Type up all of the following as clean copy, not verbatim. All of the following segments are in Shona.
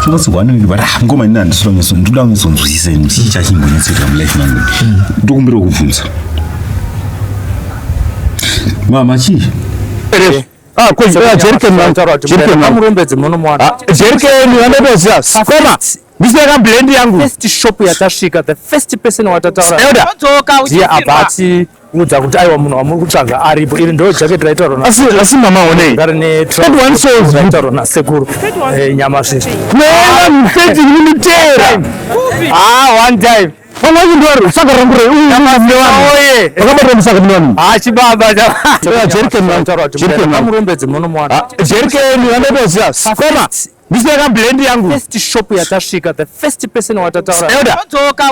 Almost one week, but ah, ngoma ini handisura ngeso ndoda kunyatsonzwisisa ini chii chachimbonetseka mulife mangu. Ndokumbira kubvunza. Mama chii? Ah, ko jerrycan man. Jerrycan man. Murombedzi munomuwana. Ah, jerrycan vandotoziva. Koma. Ndiseka blend yangu. First shop yatasvika, the first person watataura. Elder. Ndiye abva atiudza kuti aiwa munhu wamuri kutsvaga aripo. Iri ndo jacket raitaurwa na Asi asi mama onei. ngari ne 31 souls. raitaurwa nasekuru Nyamasvisva. Mwana mfeti ndinotera. Ah, one time. Pamwe ndoro saka rangu re. Oye. Wakabata musaka ndinani. Ah, chibaba cha. Jerrycan man. Jerrycan man. Murombedzi munomuwana. Ah, jerrycan vandotoziva. Koma. Ndiseka blend yangu. First shop yatasvika, the first person watataura. Elder.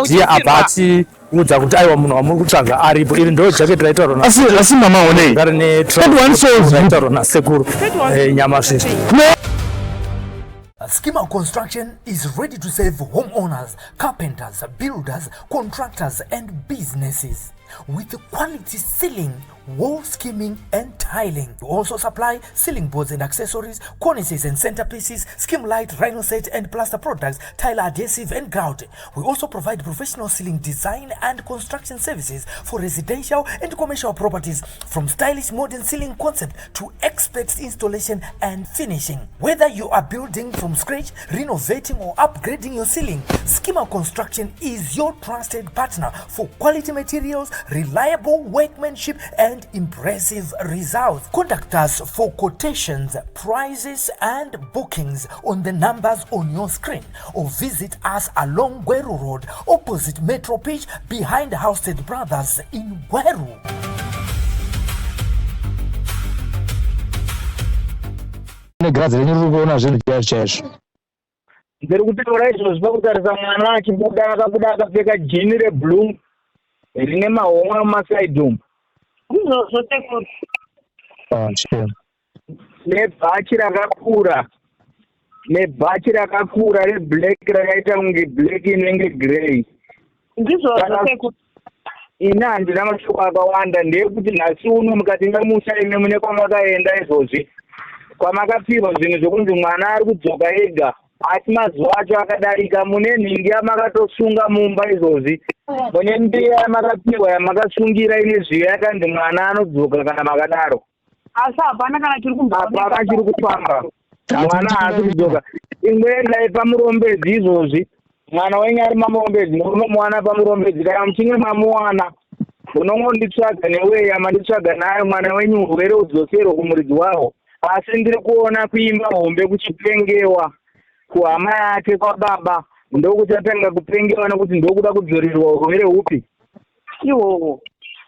Ndiye abva atiudza kuti aiwa munhu wamuri kutsvaga aripo. Iri ndo jacket raitaurwa na Asi asi mama onei. ngari ne 31 souls. raitaurwa nasekuru Nyamasvisva. Schema Construction is ready to serve homeowners, carpenters, builders, contractors, and businesses with quality ceiling, wall skimming, and tiling. We also supply ceiling boards and accessories, cornices and centerpieces, skim light, rhino set and plaster products, tile adhesive and grout. We also provide professional ceiling design and construction services for residential and commercial properties, from stylish modern ceiling concept to expert installation and finishing. Whether you are building from scratch, renovating, or upgrading your ceiling, Schema Construction is your trusted partner for quality materials, reliable workmanship, and impressive results. Contact us for quotations, prices, and bookings on the numbers on your screen or visit us along Gweru Road, opposite Metro Pitch, behind Housted Brothers in Gweru. Negirazi renyu riri kuona zvinhu chaizvo chaizvo. Ndiri kutaura izvozvi pakutarisa mwana achibuda, akabuda akapfeka jini reblue rine mahomwe mumasaidhi umu. Ndizvozvo sekuru. Ah, shame. Nebhachi rakakura, nebhachi rakakura reblack rakaita kunge black inenge grey. Ndizvozvo Saka- sekuru. Ini handina mashoko akawanda, ndeyekuti nhasi uno mukati memusha imi mune kwamakaenda izvozvi, kwamakapihwa zvinhu zvokunzi mwana ari kudzoka ega, asi mazuva acho akadarika. Mune nhingi yamakatosunga mumba izvozvi, mune mbiya yamakapihwa yamakasungira ine zviyo, yakanzi mwana anodzoka kana makadaro. Asi hapana kana chiri Apa kumbooneka. chiri kufamba, mwana haasi kudzoka. Imboendai paMurombedzi izvozvi, mwana wenyu ari maMurombedzi, munomuwana paMurombedzi. Kana muchinge mamuwana, unongonditsvaga newei yamanditsvaga nayo, mwana wenyu urwere udzoserwe kumuridzi wawo. Asi ndiri kuona kuimba hombe kuchipengewa kuhama yake kwababa, ndokuchatanga kupengewa nekuti ndokuda kudzorerwa urwere hupi Ihwohwo.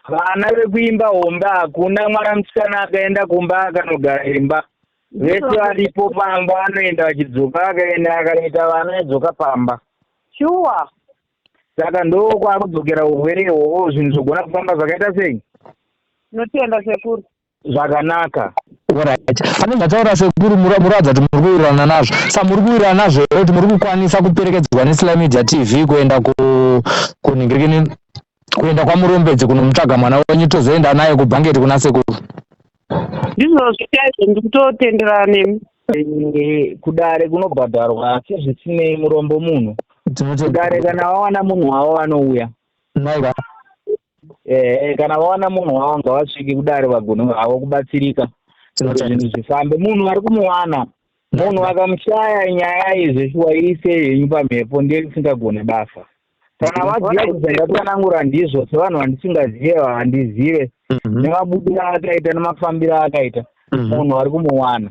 Vana vekuimba hombe, hakuna mwana musikana akaenda kumba akanogara imba. Vese varipo pamba vanoenda vachidzoka, vakaenda akanoita vana aidzoka pamba. Shuwa. Saka ndokwakudzokera urwere ihwohwo, zvinhu zvogona kufamba zvakaita sei? Tinotenda sekuru. Zvakanaka. Alright. Pane zvataura sekuru, muratidza kuti muri kuwirirana nazvo. Sa muri kuwirirana nazvo here kuti muri kukwanisa kuperekedzwa neSly Media TV kuenda ku kunhingirikini, kuenda kwaMurombedzi kunomutsvaga mwana wenyu, tozoenda naye kubhangeti kuna sekuru? Ndizvozvo chaizvo, ndiri kutotenderana nemi. Kudare kunobhadharwa, asi zvisinei murombo munhu. Tinotenda. Kudare kana vawana munhu wavo vanouya. Naika. Kana vawana munhu wavo ngavasvike kudare vagone havo kubatsirika kuti Tinotenda. zvinhu zvifambe. Munhu ari kumuwana, munhu akamushaya, nyaya iyi zveshuwa iisei henyu pamhepo, ndiye isingagone basa. Kana vaziva kuti zvandatsanangura ndizvo, sevanhu vandisingazive, handizive nemabudiro aakaita nemafambiro aakaita, munhu ari kumuwana.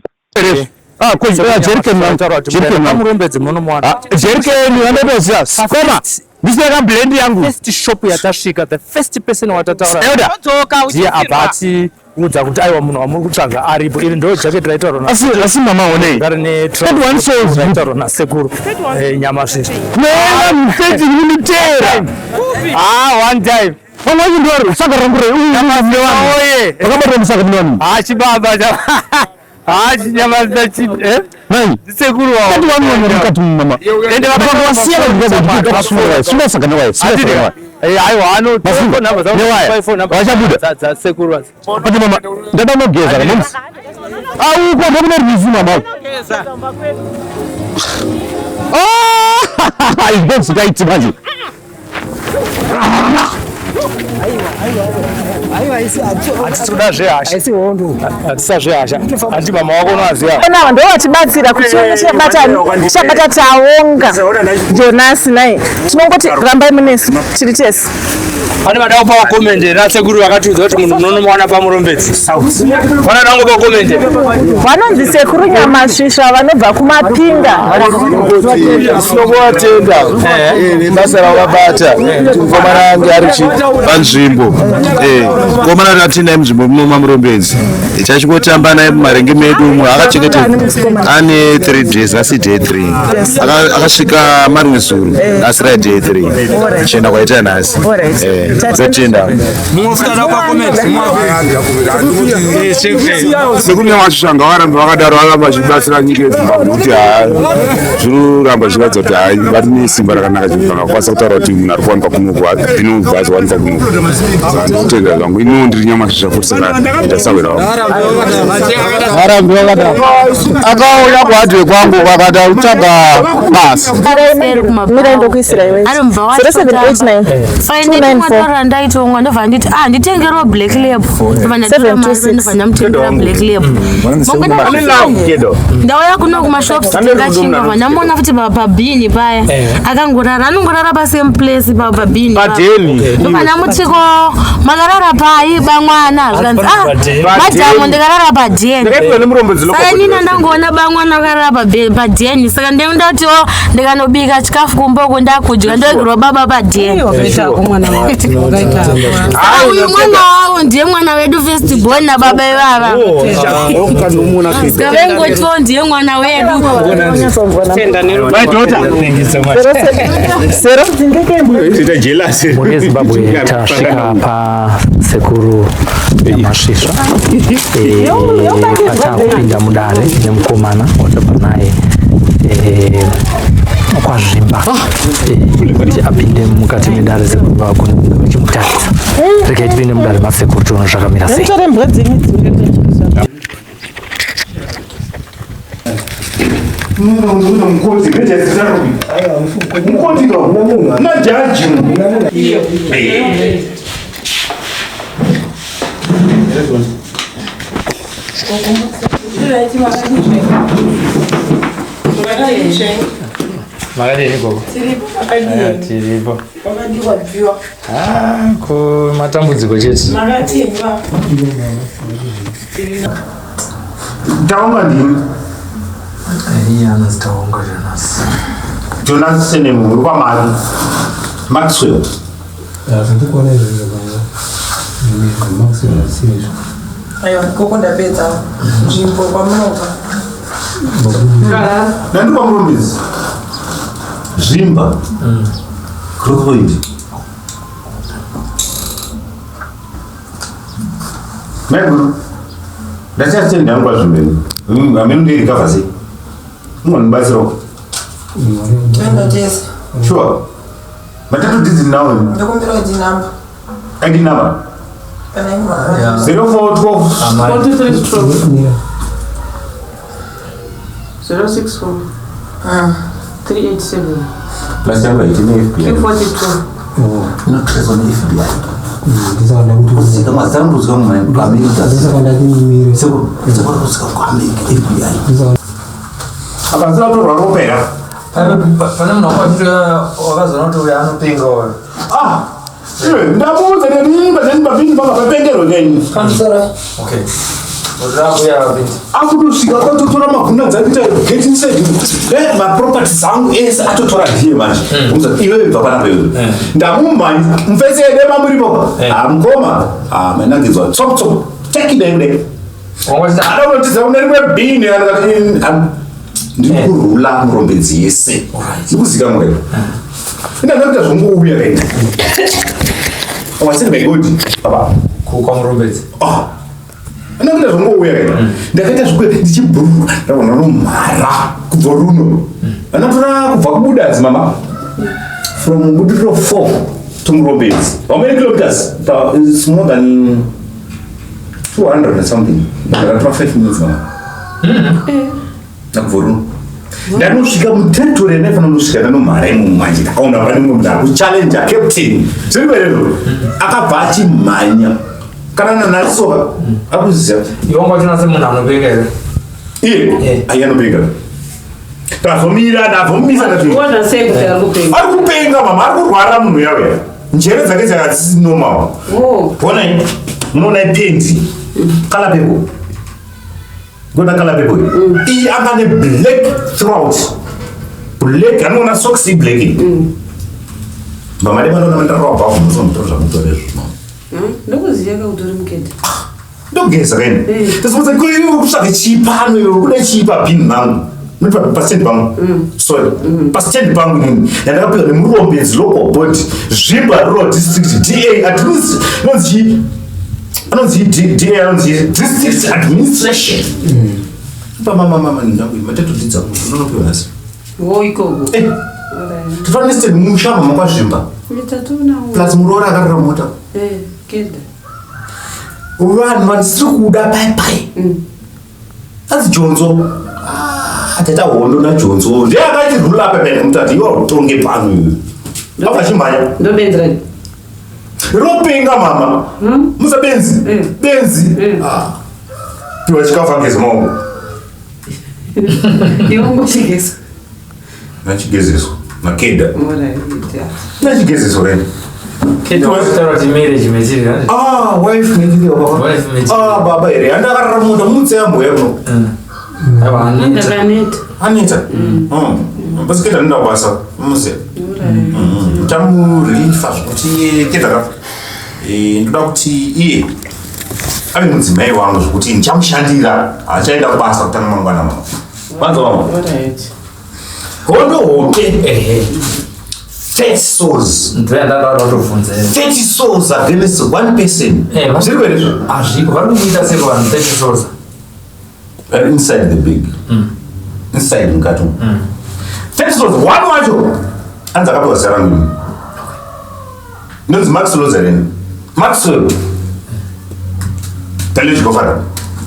Ah, ko jerrycan man. Jerrycan man. Murombedzi munomuwana. Ah, jerrycan vandotoziva. Koma. Ndiseka blend yangu. First shop yatasvika, the first person watataura. Elder. Ndiye abva atiudza kuti aiwa munhu wamuri kutsvaga aripo. Iri ndo jacket raitaurwa na Asi asi mama onei. ngari ne 31 souls. raitaurwa nasekuru Nyamasvisva. Mwana mfeti ndinotera. Ah, one time. Pamwe ndoro saka rangu re. Oye. Wakabata musaka ndinani. Ah, chibaba cha. Ah, chinyamaza chi eh? Nai. Sekuru wavo. Kati wani wani mukati mama. Ende Vakawasiya vanhu sunga saka newaya. Sunga saka newaya. Aiwa ano Mafunga. phone number Newaya. phone number Vachabuda. dza sekuru vadzi. Ati mama, ndada nogeza kana musi. Auko ndokune rwizi mama. Ndozvikaiti manje. Hatisi kuda zvehasha. Haisi hondo. Hatisa zvehasha. Hanti mama wako unovaziva. Ona ndo vatibatsira kuti chabata chabata taonga Jonasi naye tinongoti rambai munesu tiri tese. Pane vada kupa comment here asekuru vakatiudza kuti munhu unonomuwana pamurombedzi. Vanoda kungopa comment. Vanonzi sekuru Nyamasvisva vanobva kumapinga. Tinovatenda nebasa ravabata kuti mukomana ange ari panzvimbo. Mukomana tatinaye munzvimbo muno maMurombedzi tachingotamba naye mumarengi medu umu akachengete ane 3 days asi day 3 akasvika marimwe zuro asi rai day 3 tichienda kwaita nhasi. Totenda. Sekuru Nyamasvisva ngavarambe vakadaro varamba vachibatsira nyika yeZimbabwe nekuti haa zvinoramba zvichiratidza kuti hai vari nesimba rakanaka zvekuti vakakwanisa kutaura kuti munhu ari kuwanikwa kunoku inobva azowanikwa kunoku. Saka ndikutenda zvangu iniwo ndiri Nyamasvisva futi saka ndasahwira wangu. Varambe vakadaro. Akauya kuhadwe kwangu vakada kutsvaga basa. Mirai ndokuisira iwe. 0789 294 ndaitonga ndobva nditi ah nditengerewo black lab ndobva ndatora mari ndobva ndamutengera black lab ndauya kuno kumashops tenga chingwa bva ndamuona futi pabhini paya akangorara anongorara pasame place pabhini Padheni. ndobva ndamutiko makarara pai bamwana zvikanzi ah madhamu ndikarara padheni saka inini ndangoona bamwana akarara padheni saka ndinoda ndikanobika chikafu kumba uko ndakudya ndoigirwa baba padheni. Saka uyu mwana wavo ndiye mwana wedu first born nababa ivava. Saka vaingotiwo ndiye mwana wedu. My daughter. Thank you so much. Mhuri yeZimbabwe tasvika pasekuru Nyamasvisva patakupinda mudare nemukomana watabva naye kwazvimba kuti apinde mukati medare sekuru vagone kunge vachimutarisa. Regai tipinde mudare masekuru tione zvakamira sei. Mutore mbwa dzenyu dzinenge Makadini gogo? Tiripo. Ah, ko matambudziko chete. Taonga ndini. Iye anonzi Taonga Jonas. Jonas Senemu uri kwamari. Maxwell. Aiwa, koko ndapedza nzvimbo kwamunobva. Nandi kwaMurombedzi. Zvimba. Growth point. Maiguru. Ndachasitenda hangu kwazvimbeni. Hameno ndoirikavha sei. Ungondibatsirawo. Toenda tese. Sure. Matatu dzidzi nawo. Ndokumbira ID number. ID number. Kana imwe. 0412 43 064 387 Last time I did FBI. Q42. No trace on FBI. Kuzika mazita anondozika muAmerica. Sekuru, sekuru kuzika kuAmerica FBI. Apa zina kutorwa ropa here? Pane munhu wakazoona kuti uyu anopenga uyu. Ah! Ndamuudza ndimba ndimba ndimba papengerwe ngenyi. Okay. Akutosvika akatotora maguna dzake get inside maproperties angu ese atotora ndiye manje. Iwewe bva panapa iwewe. Ndamumhanya mufese yedu pamuripo. Ah mukoma. Ah manangidzwa tsop tsop. Take it down. Ada kune rimwe bhini ndiri kurula murombedzi yese. Ndikuzika murero. Indakuita zvongouya kaita. Wasiri my god. Baba. Kwa murombedzi. Ah. Ndakuita zvongouya kaita. Ndakaita zvekuti ndichibhuruka ndaona nomhara kubva runo. Anotora kubva kubudazi mama. From Budiriro 4 to Murombedzi. How many kilometers? It's more than 200 and something. Ndakatora 5 minutes mama. Ndakubva runo. Ndanosvika muterritory yandaifanira kunosvika ndanomhara imomo manje ndakaona pane mumwe munhu akuchallenja captain. Zviri kwerero akabva achimhanya kana nanhasi-soka akuziva. Iwe wanga uchiona semunhu anopenga here? Iye ayi anopenga. Ndazomira ndazomisa ndati Ona sei kuti ari kupenga? Ari kupenga mama ari kurwara munhu yawe. Njere dzake dzakadzisi normal. Oh. Honai munoona ipendi kala pepo. Gona kala pepo. Iyi anga ne black throughout. Black anoona socks i black. Mama dai vanoona mandarova bhavhu munozomutora zvamutora izvo. Ndokuziva ka kuti uri mukete. Ndogeza kaini. Tasipotsa ko iwe kutsvaga chii pano iwe kuda chii pabin rangu. Not pa stand pangu. Sorry. Pa stand pangu nini. Yandakapiwa nemurombedzi local board Zvimba Rural District DA admins inonzi chii? Anonzi DA anonzi District Administration. Pa mama mama ndangu matatodzidza unonopiwa nhasi. Wo ikoko. Eh. Tofanira stand musha mama kwaZvimba. Mitatoona. Plus muroora akarara mota. Eh, keda. Vanhu vandisiri kuda pai pai. Anzi Jonzo. Ah, taita hondo naJonzo. Ndiye akati rula apa pene mutati iwe utonge pano iwe. Ndabva chimhanya. Ndobenzi rani. Ropenga mama. Musa benzi. Benzi. Ah. Piwa chikafu angeze maoko. Iwe ungochigeza. Nachigezeswa. Nakeda. Alright. Nachigezeswa reni. Keda wakutaura kuti marriage material. Ah, wife material baba. Wife material. Ah, baba here. Andakarara mota mutse yambo yako. Aiwa aneta. Ndakaneta. Aneta. Basi keda nenda kubasa. Muze. Chamurelifa zvekuti keda ka. Eh, ndoda kuti iye ave mudzimai wangu zvekuti ndichamushandira achaenda kubasa kutanga mangwana mama. Vanzwa mama. Alright. Hondo hombe. Ehe. 30 souls. Ndiye ndada kutobvunza. 30 souls against one person. Eh, Zviri kwere izvo? Hazviko, vari kuita sei vanhu 30 souls? Inside the big. Inside mukati. 30 souls one wacho anzi akapiwa zita rangu ini. Ndonzi Maxwell Ozareni. Maxwell. Tale Chikofara.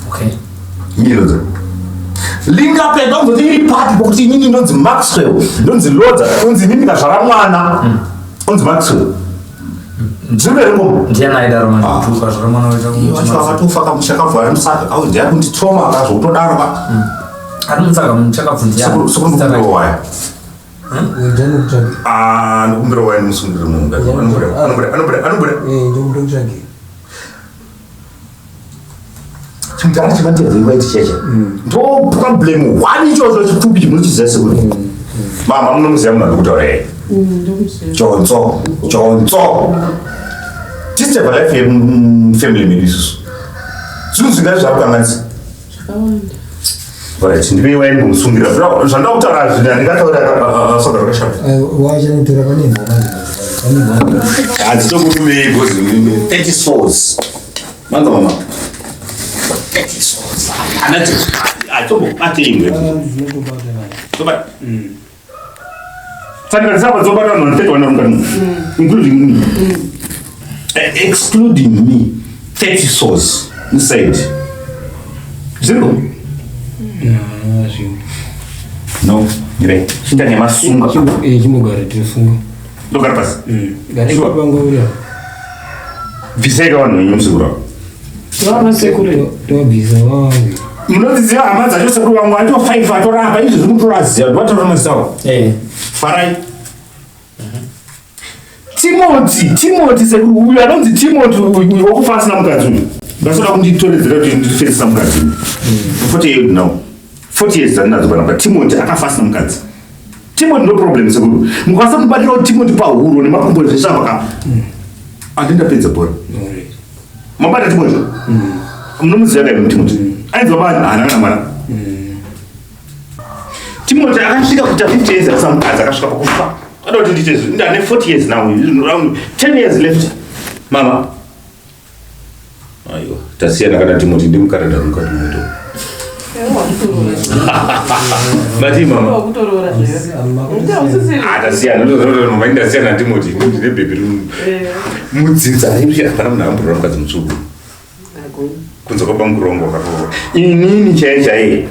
Okay. Milodza. Linga pe ndonzoti iri papi pokuti inini ndonzi Maxwell, ndonzi Lodza, ndonzi inini ndikazvara mwana. Onzi Maxwell. Zviri here ngoma? Ndiani aidaro manje kutuka zvara mwana waita Wacho akatofa kamusha kavhara musaka au ndiye kunditoma akazvotodaro ka. Ari musaka muchakabvunza. Sekuru ndikumbira waya. Ah, ndikumbira waya ndimusungirire munhu. Anobuda, anobuda, anobuda, anobuda. Chimudhara chemandebvu iwaiti cheche. Ndo problem one ichocho chipfupi chimunochiziva sekuru. Mama munomuziva munhu ari kutaura here? Jonzo, Jonzo. Disturb life yefamily medu isusu. Zvinhu zvingari zvakukanganisa. Zvakawanda. Alright, ndipe waini kumusungira. Zvandava kutaura zvino handingataura soka rakashata. Wachanotora pane mhoma. Pane mhoma. Hadzitokurumei because 30 souls. Manza mama. 30 souls. Hana atombobate imwe. Zobata. Saka ndisaba zobata vanhu 31 mukati. Including me. Excluding me. 30 souls inside. Zero. No, ndire. Chinda nemasunga. Chimbogara tinosunga. Ndogara pasi. Gara ipapo uriya. Bvisai ka vanhu venyu musekuru avo. Vana sekuru. Tobvisa vangu. Munodziziva hama dzacho sekuru vangu ato 5 atorapa izvi zviri kutoraziva vatora mazisawo. Eh. Farai. Timothy, Timothy sekuru uyu anonzi Timothy uyu wokufa asina mukadzi uyu. Ndasoda kunditoredzera kuti ndifesisa mukadzi uyu. 48 now. 40 years dzandinadzo panapa Timothy akafa asina mukadzi. Timothy no problem sekuru. Mukwanisa kubatirawo Timothy pahuro nemakumbo zvese apa ka. Handindapedza bhora. Mabata Timothy. Munomuziva kai Timothy? Ainzwa bani haana kana mwana. Timothy akasvika kuita 50 years asina mukadzi akasvika pakufa. Ada kuti ndiite izvi. Ndane 40 years now. Around 10 years left. Mama. Aiwa, tasiyana kana Timothy ndimukarada mukati moto. Mati mama. Wakutoroora zveyo. Ah, tasiyana. Ndozvinoita mama ndasiyana na Timothy. Ndine bhebhi riri mudzinza riri hapana munhu akamborora mukadzi mutsvuku. Kunze kwabangurongo akaroora. Inini chaiye chaiye.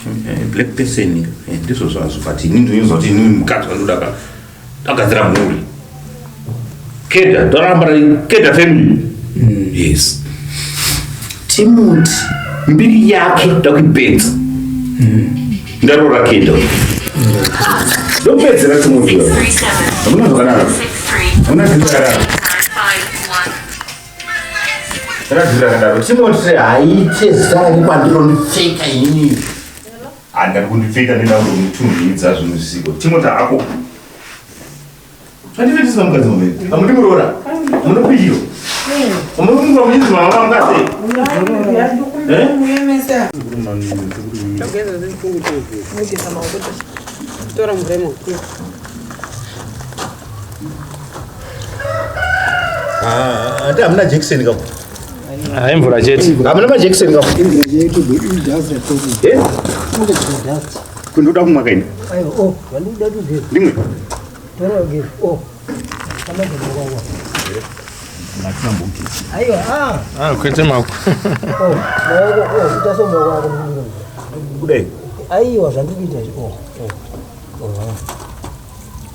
Eh, black person eh, ndizvo zvazvo but ini ndinoziva kuti ini mukadzi wandoda ka ndagadzira mhuri keda ndoramba keda family mm. yes timoti mbiri yake ndakuipedza mm. ndarora keda ndopedzera timoti hamuna zvakanaka hamuna zvakanaka Rakadzira rakadaro. Timoti haite zita rake kwandinondipfeka inini. Handari kundipfeka ndenda kundomutunhidza zvinhu zvisiko. Timoti ako. Handipfeki zina mukadzi mumwe. Hamudi muroora. Munopihwa. Munofunga muchinzi mama vanga sei? Eh? Tora mvura imomo. Ah, ati hamuna jekiseni kako Ah, imvura chete hamuna majekiseni kako Eh? Kundoda kumwa kaini ndimwe Ah, kwete mako kudai aiwa zvandiri kuita izvi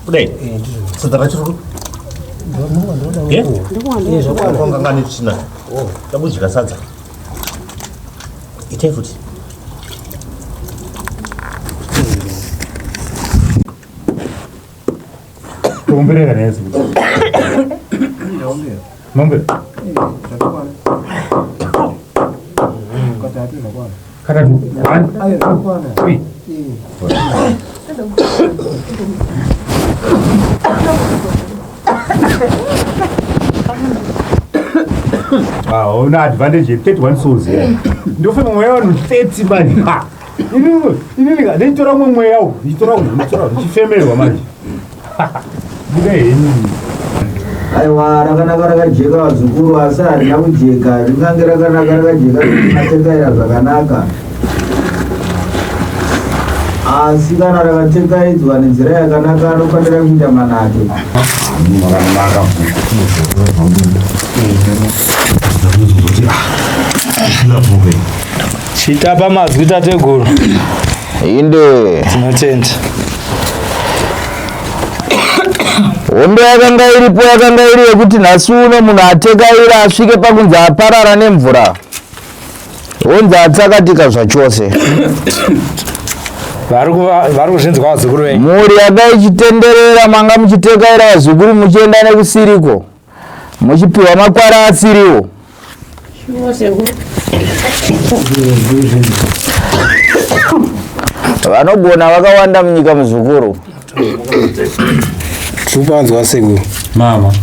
kudai sadza racho riri tisina takudya sadza itai futi Toomberera nesu. Mombe. Katatu. One, two, three. Ah, una advantage ye 31 souls here. Ndofema mweya vanhu 30 manje. Ha. Inini inini ndichitora mumwe mweya uyu, ndichitora uyu, ndichitora uyu, ndichifemerwa manje. Buda henyu. Aiwa, rakanaka rakajeka vazukuru, asi harina kujeka. Ringange rakanaka rakajeka matekaira zvakanaka, asi kana rakatekaidzwa nenzira yakanaka anofanira kuita manake. Chitapa mazwi tateguru. Inde. Tinotenda. Hondo yakanga iripo yakanga iri yekuti nhasi uno munhu atekaira asvike pakunzi aparara nemvura honzi atsakatika zvachose. Vari kuzvinzwa vazukuru venyu. Mhuri yanga ichitenderera manga muchitekaira vazukuru muchienda nekusiriko muchipiwa makwara asiriwo. Vanogona vakawanda munyika muzukuru. Tiri sekuru. Mama.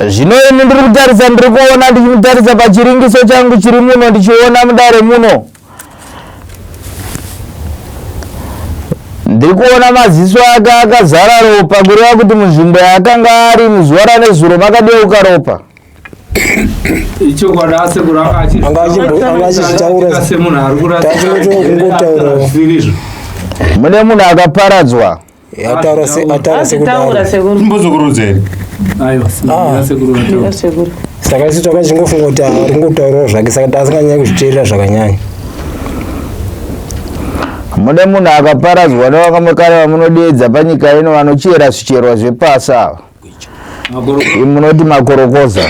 Zvino ini ndiri kutarisa ndiri kuona ndichimutarisa pachiringiso changu chiri muno ndichiona mudare muno. Ndiri kuona maziso ake akazara ropa kureva kuti munzvimbo yaakanga ari muzuva ranezuro makadeuka ropa. Ichokwadi asekuru anga achizvitaura semunhu ari kurasa. Mune munhu akaparadzwa. Ataura Azvitaura sekuru. Mbozokurodza here? Aiwa, sekuru vataura. Sekuru. Saka isu takachingofunga kuti ari kungotaurawo zvake saka tasinganyanya kuzviteerera zvakanyanya. Mune munhu akaparadzwa nevakamwe vamunodeedza panyika ino vanochera zvicherwa zvepasi ava. Imi munoti makorokoza.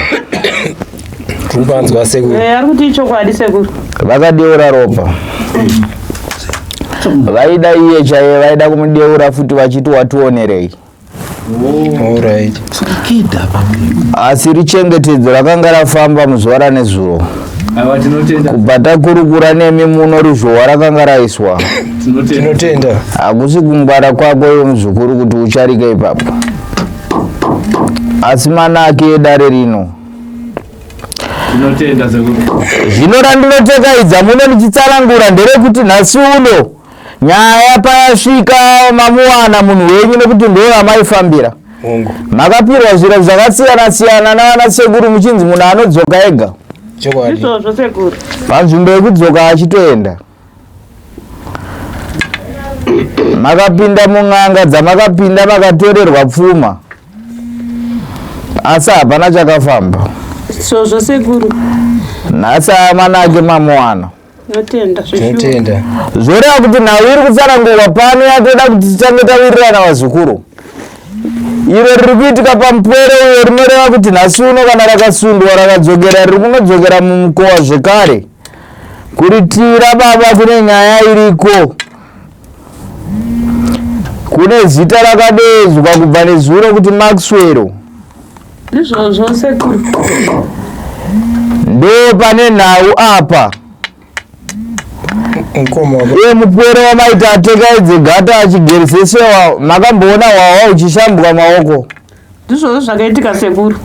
Tiri sekuru. Eh, ari kuti ichokwadi sekuru. Vakadeura ropa. Vaida iye chaiye vaida kumudeura futi vachiti wationerei. Alright. Asi richengetedzo rakanga rafamba muzuva ranezuro. Aiwa, tinotenda. Kubva takurukura nemi muno ruzhowa rakanga raiswa. Tinotenda. Hakusi kungwara kwako iwe muzukuru kuti ucharike ipapo. Asi manake edare rino. Tinotenda sekuru. Zvino randinotekaidza muno ndichitsanangura nderekuti nhasi uno nyaya payasvika mamuwana munhu wenyu nekuti ndiwo vamaifambira. Makapirwa zviro zvakasiyana siyana navana sekuru muchinzi munhu anodzoka ega. Chokwadi. Ndizvozvo sekuru. Panzvimbo yekudzoka achitoenda. Makapinda mun'anga dzamakapinda makatorerwa pfuma. Asi hapana chakafamba. Izvozvo sekuru. Nhasi amanake mamuwana. Tinotenda zveshuwa. Zvoreva kuti nhau iri kutsanangurwa pano yatoda kuti titange tawirirana vazukuru. Iro riri kuitika pamupwere uyo rinoreva kuti nhasi uno kana rakasundwa rakadzokera riri kunodzokera mumukowa zvekare. Kuritira baba kune nyaya iriko. Kune zita rakadeedzwa kubva nezuro kuti Maxwell. Ndizvozvo sekuru. Ndo pane nhau apa. Iye mupwere wamaita atekaidze gata achigeresesewa makamboona hwahwa huchishambwa maoko. Ndizvozvo zvakaitika sekuru.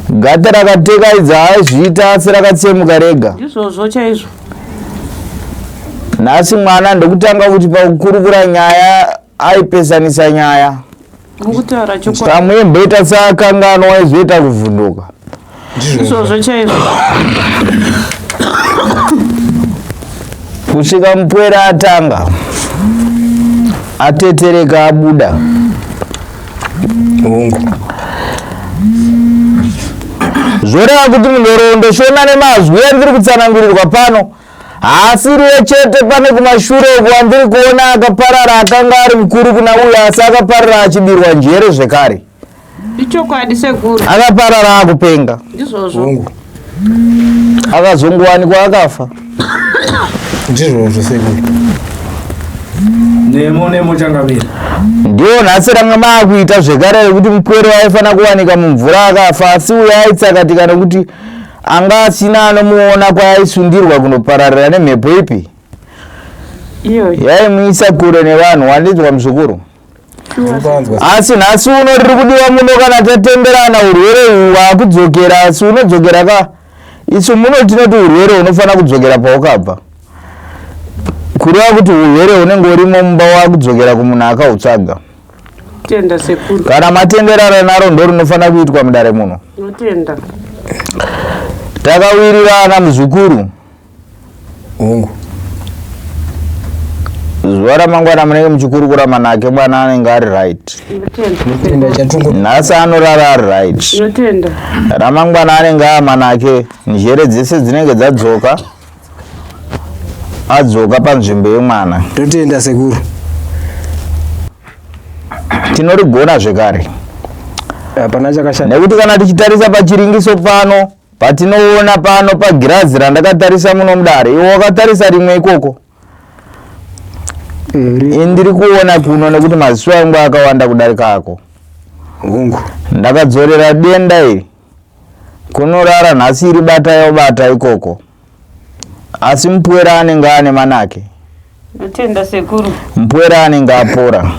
Gata rakatekaidza aizviita asi rakatsemuka rega. Ndizvozvo chaizvo. Nhasi mwana ndokutanga kuti pakukurukura nyaya aipesanisa nyaya. Mukutaura chokwadi. Pamwe mboita seakanganwa aizoita kuvhunduka. Ndizvozvo chaizvo. Kusvika mupwere atanga atetereka abuda. Hongu. Zvoreva kuti munhoroondo shona nemazwi andiri kutsanangurirwa pano haasiriye chete pane kumashure uku wandiri kuona akaparara akanga ari mukuru kuna uyo asi akaparara achibirwa njere zvekare. Ichokwadi sekuru. Akaparara akupenga. Ndizvozvo. Akazongowanikwa akafa. Ndizvozvo sekuru. Nemo nemo changamire. Ndiwo nhasi ranga maakuita zvekare rekuti mupwere waifanira kuwanika mumvura akafa asi uyo aitsakatika nekuti anga asina anomuona kwaaisundirwa kunopararira nemhepo ipi yaimuisa kure nevanhu wandinzwa muzukuru asi nhasi uno riri kudiwa muno kana tatenderana urwere uhu hwakudzokera asi unodzokera ka isu muno tinoti urwere hunofanira kudzokera paukabva kureva kuti urwere hunenge urimo mumba wakudzokera kumunhu akautsvaga Tenda sekuru. Kana matenderana naro ndorinofanira kuitwa mudare muno. Tinotenda. Takawirirana muzukuru. Hongu. Zuva ramangwana munenge muchikurukura manake mwana anenge ari right. Tinotenda chatungu. Nhasi anorara ari right. Tinotenda. Ramangwana anenge amanake njere dzese dzinenge dzadzoka. Adzoka panzvimbo yemwana. Totenda sekuru. Tinorigona zvekare. Hapana chakashata. Nekuti kana tichitarisa pachiringiso pano patinoona pano pagirazi randakatarisa muno mudare iwe wakatarisa rimwe ikoko ini ndiri kuona kuno nekuti maziso angu akawanda kudarika ako Hongu. Ndakadzorera denda iri kunorara nhasi iri bata yobata ikoko asi mupwera anenge ane manake Ndotenda sekuru. Mupwera anenge apora.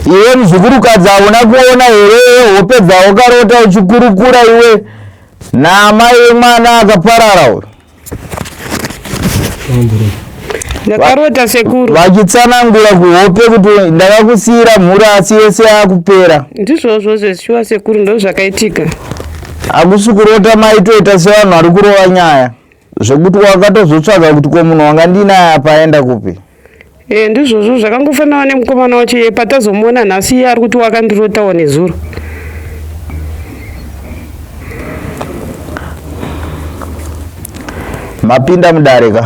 Iwe muzukurukadzi hauna kuona here hope dzaukarota uchikurukura iwe naamai vemwana akaparara uyu? Ndakarota sekuru. Vachitsanangura kuhope kuti ndakakusiira mhuri asi yese yakupera. Ndizvozvo zveshuwa sekuru ndozvakaitika. Hakusi kurota maitoita sevanhu vari kurova nyaya zvekuti wakatozotsvaga kuti ko munhu wanga ndinaye apa aenda kupi. Eh ndizvozvo zvakangofanana nemukomana wacho iye patazomuona nhasi iye ari kuti wakandirotawo nezuro. Mapinda mudare ka?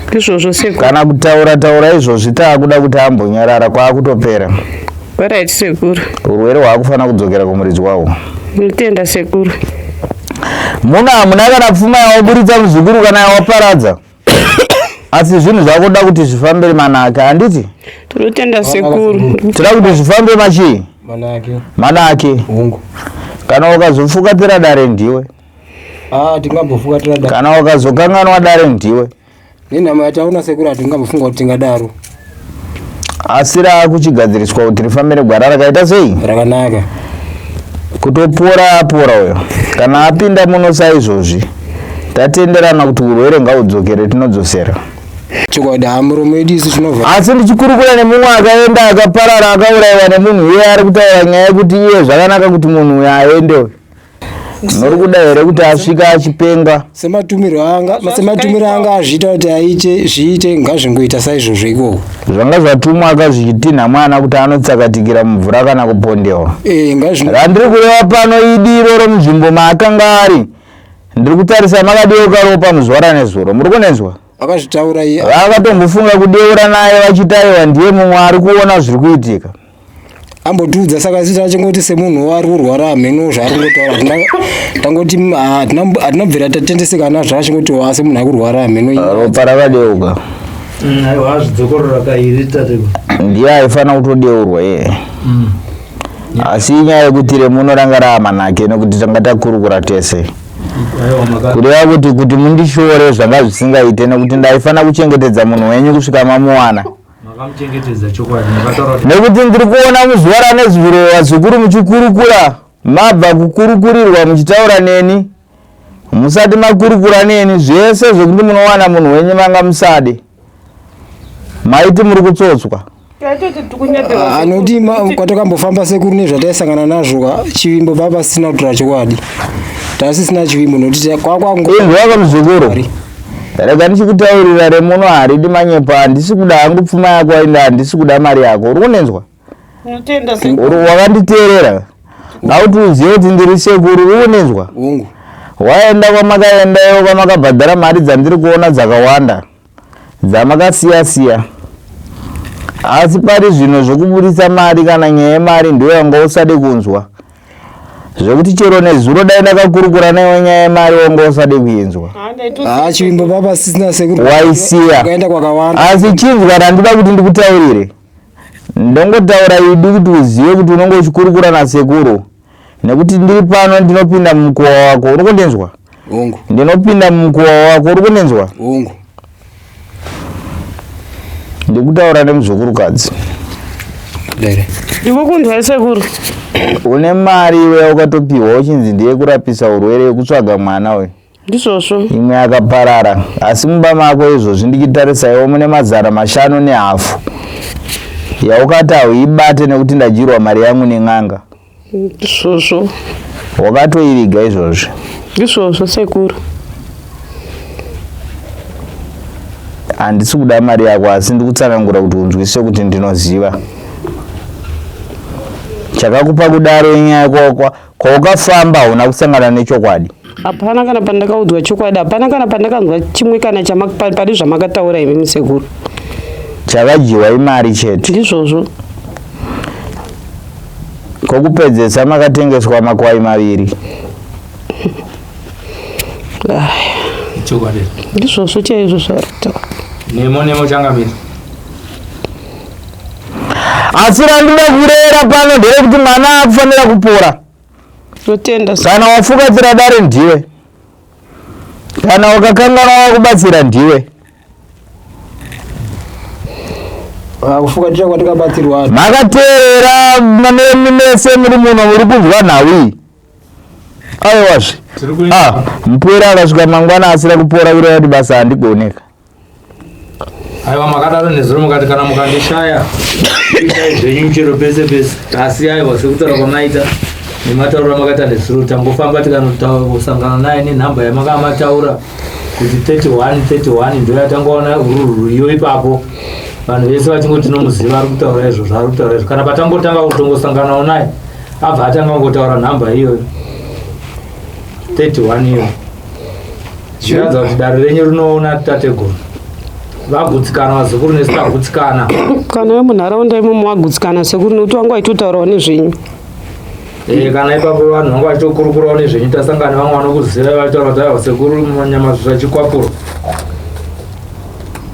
Ndizvozvo sekuru. Kana kutaura taura izvozvi taakuda kuti ambonyarara kwaakutopera. Alright sekuru. Urwere hwaakufanira kudzokera kumuridzi wahwo. Ndinotenda sekuru. Muno hamuna kana pfuma yawaburitsa muzukuru kana yawaparadza. Asi zvinhu zvakuda kuti zvifambire manake handiti? Tinotenda sekuru. Tinoda kuti zvifambe machii? Manake. Manake. Hongu. Kana ukazofukatira dare ndiwe. Ah, tingambofukatira dare. Kana ukazokanganwa dare ndiwe. Nenhamo yataona sekuru hatingambofunga kuti tingadaro. Asi raakuchigadziriswa kuti rifambe gwara rakaita sei? Rakanaka. Kutopora apora uyo. Kana apinda muno saizvozvi tatenderana kuti urwere ngaudzokere tinodzosera. Chokwadi haa muromo yedu isu tinovha. Asi ndichikurukura nemumwe akaenda akaparara akauraiwa nemunhu iye ari kutaura nyaya yekuti iye zvakanaka kuti munhu uyo aende uyo. Muri kuda here kuti asvike achipenga? Sematumiro anga sematumiro anga azviita kuti aite zviite ngazvingoita saizvozvo ikoko. Zvanga zvatumwa akazvichitinha mwana kuti anotsakatikira mumvura kana kupondewa. Eh, ngazvingo Randiri kureva pano idi iroro munzvimbo maakanga ari. Ndiri kutarisa makadeuka ropa muzuva ranezuro. Muri kunenzwa? Akazvitaura iye. Vakatombofunga kudeura naye vachiti aiwa ndiye mumwe ari kuona zviri kuitika. Ambotiudza saka isu tachingoti semunhu ari kurwara hameno zvaari kungotaura. Tangoti hatina kubvira tatendeseka nazvo achingoti wa semunhu ari kurwara hameno. Ropa rakadeuka. Aiwa azvidzokorora kairi tateguru. Ndiye aifanira kutodeurwa iye. Asi inyaya yekuti remuno ranga raamanake nekuti tanga takurukura tese. Kureva kuti kuti mundishore zvanga zvisingaite nekuti ndaifanira kuchengetedza munhu wenyu kusvika mamuwana. Makamuchengetedza chokwadi makataura kuti Nekuti ndiri kuona muzuva ranezuro vazukuru muchikurukura mabva kukurukurirwa muchitaura neni musati makurukura neni zvese zvekuti munowana munhu wenyu manga musade maiti muri kutsotswa. Anoti kwatakambofamba sekuru nezvataisangana nazvo ka chivimbo pava pasisina kutora chokwadi. Tasisina chivimbo nokuti kwakwango. Muzukuru. Rega ndichikutaurira remuno haridi manyepo handisi kuda hangu pfuma yako ende handisi kuda mari yako uri kunenzwa wakanditeerera ngauti uzive kuti ndiri sekuru uri kunenzwa waenda kwamakaenda iwo kwamakabhadhara mari dzandiri kuona dzakawanda dzamakasiya siya asi pari zvino zvekuburitsa mari kana nyaya yemari ndiyo yanga usade kunzwa zvekuti chero nezuro dai ndakakurukura naiwe nyaya yemari wanga usade kuinzwa. Haa chivimbo papa sisina sekuru. Waisiya. Wakaenda kwakawanda. Asi chinzwa randida kuti ndikutaurire. Ndongotaura idi kuti uzive kuti unonge uchikurukura nasekuru. Nekuti ndiri pano ndinopinda mumukuwa wako. Uri kundinzwa? Hongu. Ndinopinda mumukuwa wako. Uri kundinzwa? Hongu. Ndikutaura nemuzukurukadzi. Dere. Ndikukunzwai sekuru. Une mari iwe wakatopiwa uchinzi ndiye kurapisa urwere yekutsvaga mwana uyu. Ndizvozvo. Imwe yakaparara asi mumba mako izvozvi ndichitarisa iwe mune mazana mashanu nehafu yaukati hauibate nekuti ndadyirwa mari yangu nen'anga. Ndizvozvo. Wakatoiviga izvozvi. Ndizvozvo sekuru. Handisi kuda mari yako asi ndikutsanangura kuti unzwisise kuti ndinoziva. Chakakupa kudaro inyaya kwaukafamba hauna kusangana nechokwadi. Hapana kana pandakaudzwa chokwadi, hapana kana pandakanzwa chimwe kana pane zvamakataura imi sekuru. Chakadyiwa imari chete. Ndizvozvo. Kokupedzesa makatengeswa makwai maviri. Chokwadi. Ndizvozvo chaizvo zvaari kutaura. Nemo nemo changamire. Asi randinoda kurera pano nderekuti mwana akufanira kupora. Totenda. Kana wafukatira dare ndiwe. Kana ukakanganwa wakubatsira ndiwe. Kufukatira kwatikabatsirwa. Makateerera nemi mese muri muno muri kunzwa nhau iyi. Aiwazve. Ah, mupwere akasvika mangwana asina kupora kureva kuti basa handigoneka. Aiwa makadaro nezuro mukati kana mukandishaya itai zvenyu chero pese pese asi aiwa sekutaura kwamaita nematauriro amakaita nezuro tangofamba tikanotosangana naye nenhamba yamakamataura kuti 31 31 ndo yatangoona ruriyo ipapo vanhu vese vachingoti tinomuziva ari kutaura izvozvo ari kutaura izvo kana patangotanga kutongosanganawo naye abva atanga kungotaura nhamba iyoyo 31 iyoyo zviratidza kuti dare renyu rinoona tateguru vagutsikana vazukuru nesu tagutsikana kana vemunharaunda imomo vagutsikana sekuru nekuti vanga vaitotaurawo nezvenyu Eh, kana ipapo vanhu vanga vachitokurukurawo nezvenyu tasangana vamwe vanokuziva vachitaura kuti aiwa sekuru nyama zvachikwapuro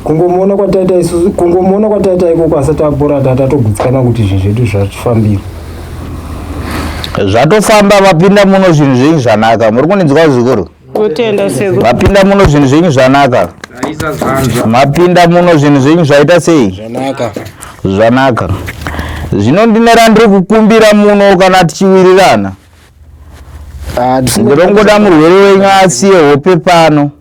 Kungomuona kwataita isusu kungomuona kwataita ikoko asati apora tatogutsikana kuti zvinhu zvedu zvatifambira. Zvatofamba vapinda muno zvinhu zvenyu zvanaka. Muri kundinzwa zvikuru? Totenda sekuru. Vapinda muno zvinhu zvenyu zvanaka. Mapinda muno zvinhu zvenyu zvaita sei? Zvanaka. Zvanaka. Zvino ndine randiri kukumbira muno kana tichiwirirana. Ndinongoda murwere wenyu asiye hope pano.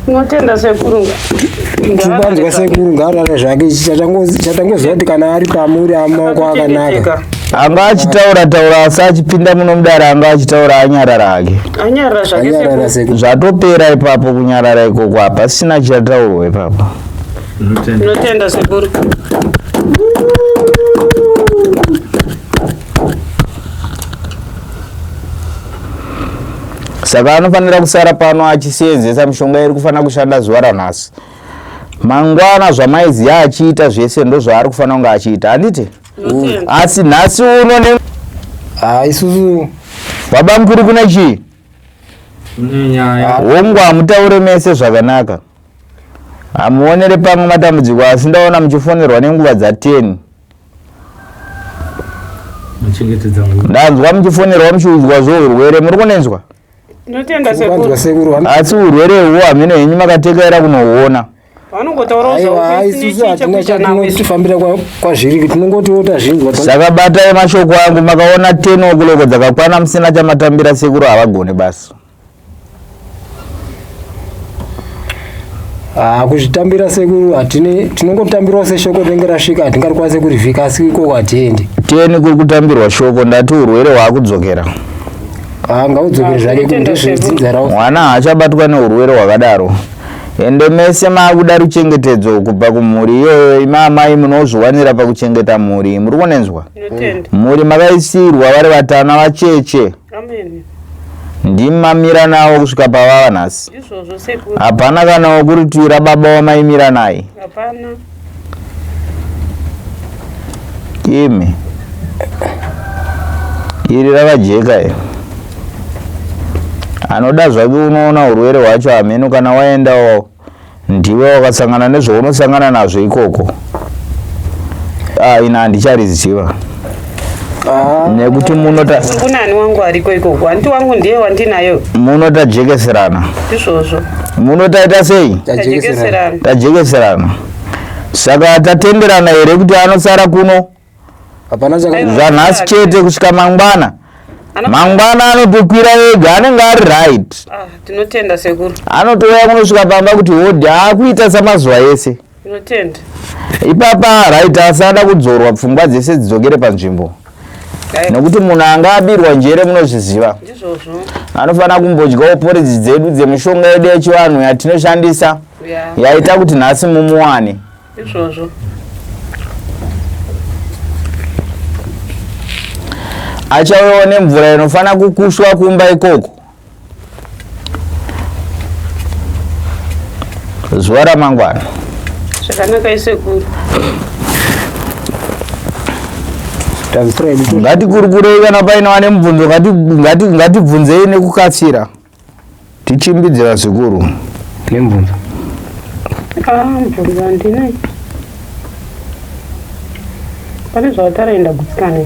Tinotenda sekuru. Tinobanzwa sekuru ngaarare zvake chatangoziva kuti kana ari pamuri amaoko akanaka. Anga achitaura taura asi achipinda muno mudare anga achitaura anyarara hake. Anyarara zvake sekuru. Zvatopera ipapo kunyarara ikoko hapasina chichataurwa ipapo. Tinotenda sekuru. Saka anofanira kusara pano achisenzesa mishonga iri kufanira kushanda zuva ranhasi. Mangwana zvamaiziva achiita zvese ndozvaari kufanira kunge achiita handiti? Asi nhasi uno ne ah, isusu baba mukuru kune chii? Hongu hamutaure mese zvakanaka. Hamuonere pamwe matambudziko asi ndaona muchifonerwa nenguva dza 10. Ndanzwa muchifonerwa muchiudzwa zvourwere muri kunenzwa? Tinotenda sekuru. Asi urwere uhwo hameno henyu makatekaira kunohuona. Vanongotaurawo Aiwa, isusu hatina chatinofambira kwazviri tinongotiwo tazvinzwa. Saka batai mashoko angu makaona 10 o'clock dzakakwana musina chamatambira sekuru havagone basa. Ah, kuzvitambira sekuru hatine tinongotambirawo seshoko rinenge rasvika hatingarikwanise kurivhika asi ikoko hatiendi. Teni kuri kutambirwa shoko ndati urwere hwakudzokera. Ah, ngaudzokere zvake kuti ndezvedzinza rawo. Mwana haachabatwa neurwere hwakadaro. Ende mese maakuda ruchengetedzo kubva kumhuri iyoyo imi amai munozviwanira pakuchengeta mhuri muri kunenzwa? Mhuri makaisiirwa vari vatana vacheche. Amen. Ndimi mamira nawo kusvika pavava nhasi. Ndizvozvo sekuru. Hapana kana wokurutira baba wamaimira naye. Hapana. Imi. Iri rakajeka iri. Anoda zvake unoona urwere hwacho hameno kana waendawo Ndiwe wakasangana nezvaunosangana nazvo ikoko. Ah, ina handichariziva. Ah. Nekuti munota Kunani wangu ariko ikoko. Hanti wangu ndiye wandinayo. Munotajekeserana. Ndizvozvo. Munotaita sei? Tajekeserana. Tajekeserana. Saka tatenderana here kuti anosara kuno? Hapana zvanhasi chete kusvika mangwana. Mangwana anotokwira ega anenge ari right. Ah, tinotenda sekuru. Anotouya kunosvika pamba kuti hodhi akuita samazuva ese. Tinotenda. Ipapa right asada kudzorwa pfungwa dzese dzidzokere panzvimbo. Nekuti munhu anga abirwa njere munozviziva. Ndizvozvo. Anofanira kumbodyawo poridzi dzedu dzemishonga yedu yechivanhu yatinoshandisa. Yeah. Yaita kuti nhasi mumuwane. Izvozvo. Achauyawo nemvura inofanira kukushwa kumba ikoko. Zuva ramangwana. Zvakanaka isekuru. Ngatikurukurei kana paine vane mubvunzo ngatibvunzei nekukasira. Tichimbidze vazukuru. Nemubvunzo. Ah, mubvunzo handina. Pane zvawataura ndagutsikana.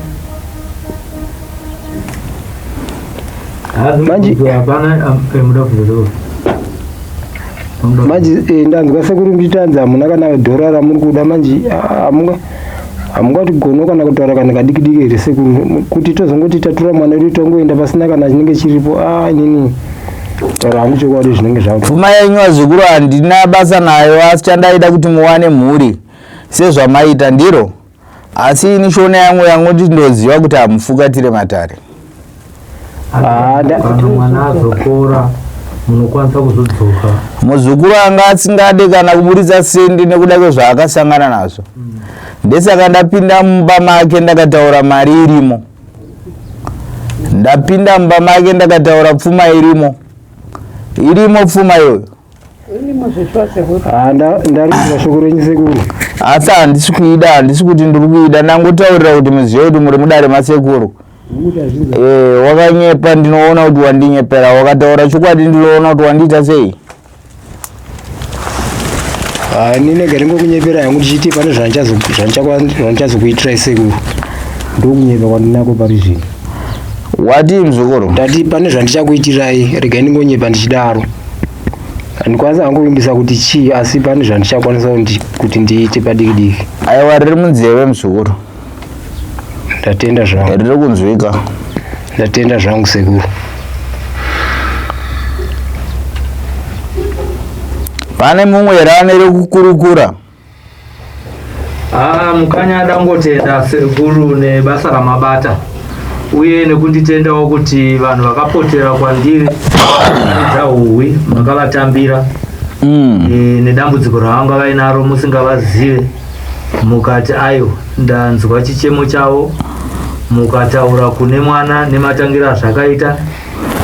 Manje hapana muda kubvunza. Manje eh, ndanzwa sekuru muchitanzi hamuna kana dhora ramuri kuda manje ah, hamunga hamungati gono kana kutaura kana kadiki diki here sekuru kuti tozongoti tatora mwana wedu tongoenda pasina kana chinenge chiripo ah inini taura hangu chokwadi zvinenge zva Pfuma yenyu vazukuru handina basa nayo asi chandaida kuti muwane mhuri sezvamaita ndiro asi ini shona yangu yangoti ndoziva kuti hamufukatire matare. Kana mwana azokora munokwanisa kuzodzoka. Muzukuru anga asingade kana kuburitsa sendi nekuda kwezvaakasangana nazvo. Ndesaka ndapinda mumba make ndakataura mari irimo. Ndapinda mumba make ndakataura pfuma irimo. Irimo pfuma iyoyo. Ah, ndarinzwa shoko renyu sekuru. Asi handisi kuida, handisi kuti ndiri kuida, ndangotaurira kuti muzive kuti muri mudare masekuru. Eh, wakanyepa ndinoona kuti wandinyepera, wakataura chokwadi ndinoona kuti wandiita sei. Ah, ini nega ndingokunyepera hangu ndichiti pane zvandichazokuitirai sekuru. Ndokunyepa kwandinako pari zvino. Watii muzukuru? Ndati pane zvandichakuitirai, regai ndingonyepa ndichidaro. Handikwanisi hangu kuvimbisa kuti chii asi pane zvandichakwanisa kuti ndiite padiki diki. Aiwa riri munzeve muzukuru. Ndatenda zvangu. Riri kunzwika. Ndatenda zvangu sekuru. Pane mumwe here ane rekukurukura? Ah, mukanya dangotenda sekuru nebasa ramabata uye nekunditendawo kuti vanhu vakapotera kwandiri dzahuhwi makavatambira mm. E, nedambudziko ravanga vainaro musingavazive mukati ayo ndanzwa chichemo chavo mukataura kune mwana nematangira azvakaita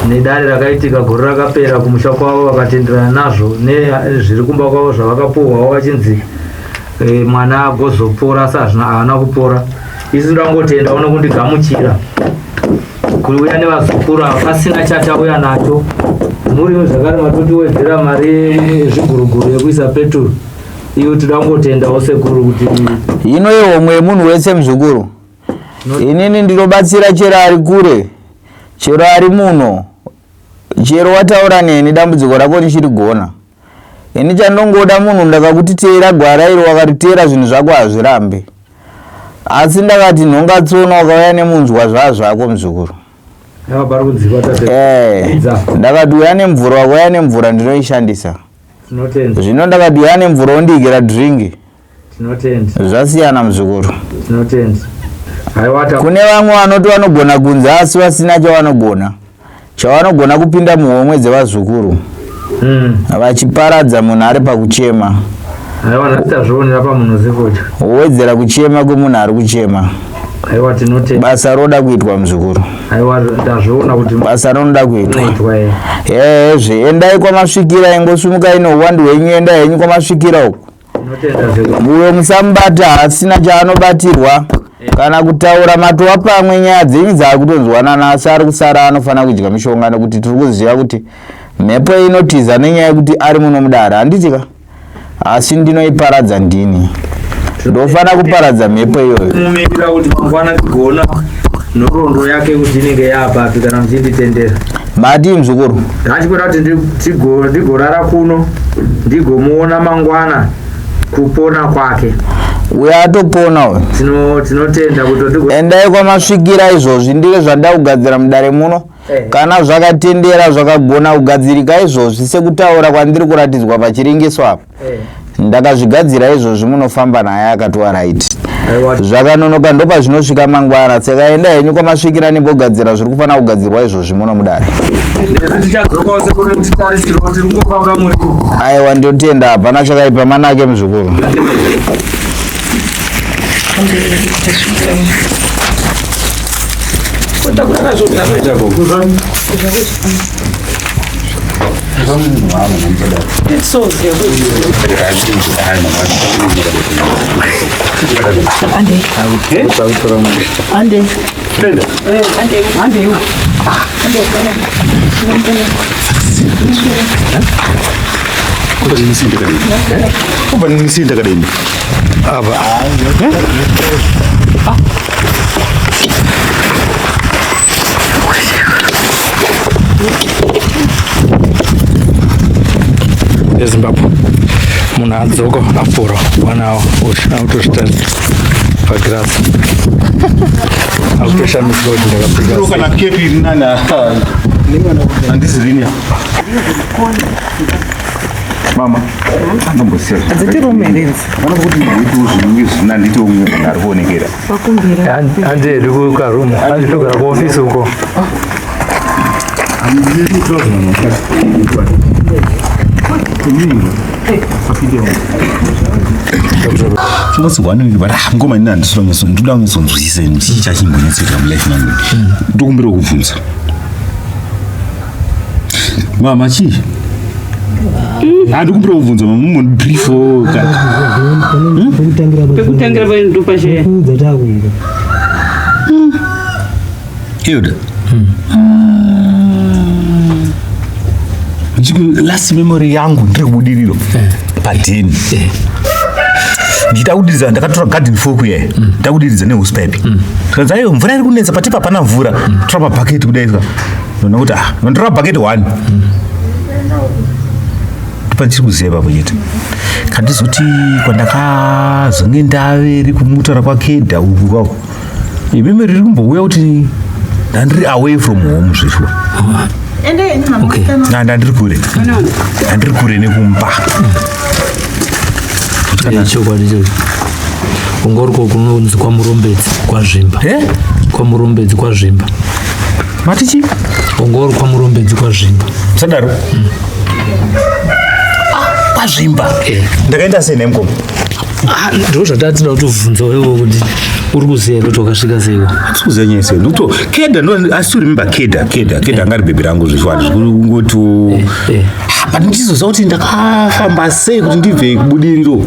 nedare rakaitika gore rakapera kumusha kwavo vakatenderana nazvo nezviri kumba kwavo zvavakapuhwawo vachinzi e, mwana agozopora asi hazvina haana kupora isu ndangotenda uno kundigamuchira kuuya nevazukuru ava pasina chatauya nacho muri zvakare matotiwedzera mari yezviguruguru yekuisa peturu iyo toda kungotendawo sekuru kuti ino yehomwe yemunhu wese muzukuru inini ndinobatsira chero ari kure chero ari muno chero wataura neni dambudziko rako ndichirigona ini chandongoda munhu ndakakuti teera gwara iro wakariteera zvinhu zvako hazvirambe asi ndakati nhonga tsono wakauya nemunzwa zvaa zvako muzukuru eh, ndakati uya nemvura wakauya nemvura ndinoishandisa zvino ndakati uya nemvura wondiigira drink Zvasiyana muzukuru. Kune vamwe vanoti vanogona kunze asi vasina chavanogona. Chavanogona kupinda muhomwe dzevazukuru. Hmm. Vachiparadza munhu ari pakuchema. Aiwa nhasi tazvionera pamunhu zefodya. Wowedzera kuchema kwemunhu ari kuchema. Aiwa tinotenda. Basa roda kuitwa muzukuru. Aiwa ndazviona kuti basa rinoda kuitwa. Ehe, endai kwamasvikira ingosumukai neuwandu hwenyu endai henyu kwamasvikira uko. Uyo musamubata haasina chaanobatirwa kana kutaura matova pamwe nyaya dzenyu dzaakutonzwanana asi ari kusara anofanira kudya mishonga nekuti tiri kuziva kuti mhepo inotiza nenyaya yekuti ari muno mudare handiti ka asi ndinoiparadza ndini ndofanira kuparadza mhepo iyoyo mumirira kuti mangwana tigoona nhoroondo yake kuti inenge yaapapi kana muchinditendera Madii mzukuru? Ndachikuda kuti ndigorara kuno ndigomuona mangwana kupona kwake. Uyo atopona uyo. Tinotenda kuti endai kwamasvikira izvozvi ndizvo zvandida kugadzira mudare muno. Eh. Kana zvakatendera zvakagona kugadzirika izvozvi sekutaura kwandiri kuratidzwa pachiringiso apa. Eh. Ndakazvigadzira izvozvi munofamba naye akatiwa right. Zvakanonoka ndopazvinosvika mangwana saka enda henyu kwamasvikira nembogadzira zviri kufanira kugadzirwa izvozvi muno mudare. Aiwa ndinotenda hapana chakaipa manake muzukuru. Apa. Ezimbabwe munhu adzoka apora wanawo autozvitarisa pagirasi akutoshamisika kuti ndakapfeka kana kepi iri nani handizi rini mama andombosiya hadzitirume renzi vanoda kuti ndikuitiwo zvinhu zvina nditi umwe munhu ari kuonekera Handiedi kukarumu, handitogara kuofisi uko. Chingotsi one week but ah ngoma ini handisina kunyatso ndoda kunyatsonzwisisa ini chii chachimbonyatsoitika mulife mangu ndokumbira kubvunza mama chii handikumbira kubvunza mama mumbobriefo kaka Pekutangira paini ndopashe. Hilda last memory yangu ndiri kubudiriro padheni ndichida kudiridza ndakatora garden fork iyayi ndakudiridza nehosepipe tikanzi aiwa mvura iri kunetsa patipa hapana mvura tora mabhaketi kudai ka ndoona kuti ah ndotora bhaketi one pandichiri kuziva ipapo chete kandizoti kwandakazonge ndaveri kumutaura kwakedha uku kwako imimi riri kumbouya kuti ndandiri away from home zveshuwa ndandiri kure ndandiri kure nekumba chokwadi chocho Unga uri kunonzi kwaMurombedzi kwaZvimba. Eh? KwaMurombedzi kwaZvimba. Mati chii? Unga uri kwaMurombedzi kwaZvimba. Sadaro. Ah, kwaZvimba. Eh. Ndakaenda sei nhai mukoma? Ah, ndizvo zvatatida kutobvunza iwewe kuti uri kuziva here kuti wakasvika seiko? Hatisi kuziva nyaya sei. Ndikuto Keda ndo I still remember Keda, Keda, Keda anga ari bhebhi rangu zvichwadi zvekungoti Eh, Ah, but ndichizoziva kuti ndakafamba sei kuti ndibve kubudiriro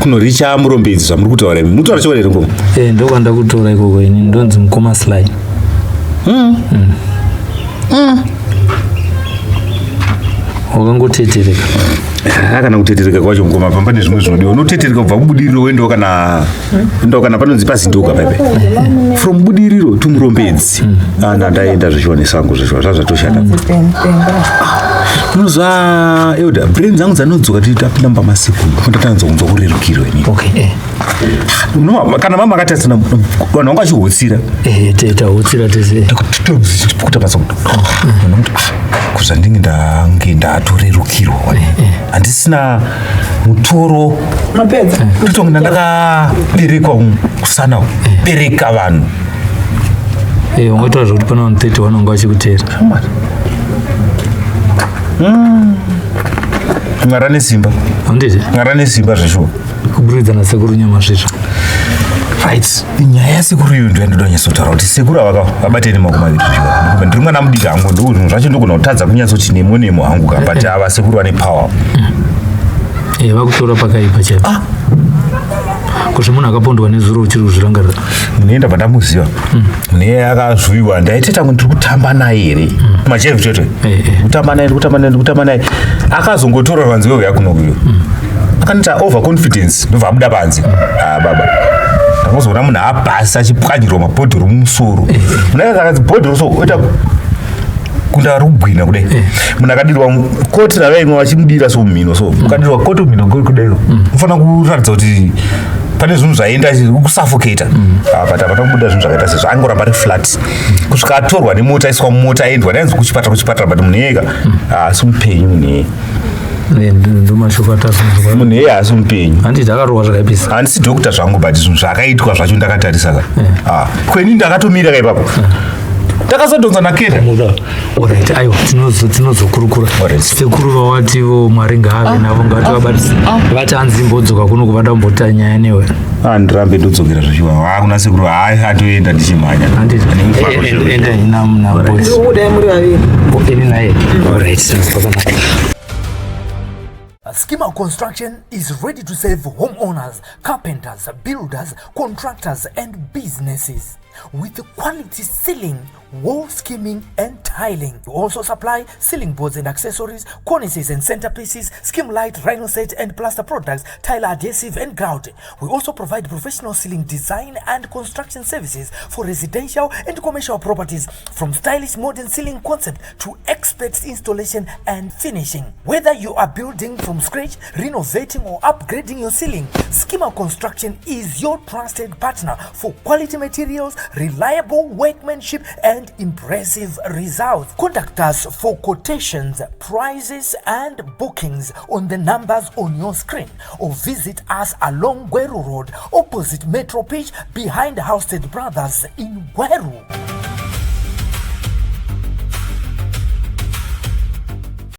kunoricha Murombedzi zvamuri kutaura imi. Mutaura chokwadi here mukoma? Eh, ndokwanda kutora ikoko ini ndonzi mukoma Sly. Wakangotetereka. Ah, kana kutetereka kwacho mukoma pamba nezvimwe zvinodiwa unotetereka kubva kubudiriro woendawo kana endawo kana panonzi pazindoka paipe from budiriro to Murombedzi. Ah, ndaenda zvichiwa nesango zvichiwa zvazvatoshata. Unozwa elder, brain dzangu dzanodzoka tiri tapinda mumba masekuru, ndatanga kunzwa kurerukirwa ini. Okay. Eh. No, kana mama akatarisana vanhu vanga vachihotsira. Eh, tahotsira tese. Kuta basa kuzvandinge ndange ndatorerukirwa handisina mutoro kutonge ndandakaberekwa kusana bereka vanhu. Eh, ungotaura zvekuti pana vanhu 31 vanga vachikuteera. Mwari ane simba. Handiti? Mwari ane simba zveshuwa. Kuburikidza nasekuru Nyamasvisva. Right, nyaya yasekuru iyo ndo yandoda kunyatsotaura kuti sekuru ava vabatei nemaoko maviri zvichiwa. Ndiri mwana mudiki hangu, ndo zvinhu zvacho ndogona kutadza kunyatsoti nemo nemo hangu ka, but ava sekuru vane power. Eh, vakutora pakaipa chaipo. Kuzvi munhu akapondwa nezuro uchiri kuzvirangarira. Munoenda pandamuziva munhu akazvuiwa, ndaiti tangu ndiri kutamba naye here machefu chete, kutamba naye, ndikutamba naye, ndikutamba naye, akazongotora panze weuya kunokuyo akanoita over confidence, ndobva abuda panze. Ah baba, ndakozoona munhu abhasi achipwanyirwa mabhodhoro mumusoro. Munhu akazi bhodhoro so oita kunda ari kugwina kudai. Munhu akadirwa koti ravaimwe vachimudira so mumhino so, ukadirwa koti mumhino kudai unofanira kuratidza kuti pane zvinhu zvaenda kusafoketa, but hapana kubuda zvinhu zvakaita sezvo, angoramba ari flat kusvika atorwa nemota, aiswa mumota, aendwa ndainzi kuchipatara, kuchipatara, but munhu iyeka haasi mupenyu munhu iyeye. Ndomashoko atazonzwa. Munhu iyeye haasi mupenyu. Handiti akarohwa zvakaipisa? Handisi doctor zvangu, but zvinhu zvakaitwa zvacho ndakatarisa ka. Ah, kweni ndakatomira ka ipapo, takazodhonza naketa. Alright, aiwa, tinozokurukura. Sekuru vawativo Mwari ngaave navo, ngativabatise. Vati hanzi imbodzoka kuno kuvada kumbota nyaya newe. Handirambe, ndodzokera zvichiwa hakuna sekuru. Hai, andoenda ndichimhanya. Enda nambosi. Ndikudai muri vaviri. Ini naye. Alright, zvakanaka. Schema Construction is ready to serve homeowners, carpenters, builders, contractors, and businesses with quality ceiling, wall skimming, and tiling. We also supply ceiling boards and accessories, cornices and centerpieces, skim light, rhino set and plaster products, tile adhesive and grout. We also provide professional ceiling design and construction services for residential and commercial properties, from stylish modern ceiling concept to expert installation and finishing. Whether you are building from scratch, renovating or upgrading your ceiling, Schema Construction is your trusted partner for quality materials, reliable workmanship and impressive results. Contact us for quotations, prices and bookings on the numbers on your screen or visit us along Gweru Road, opposite Metro Pitch, behind Housted Brothers in Gweru.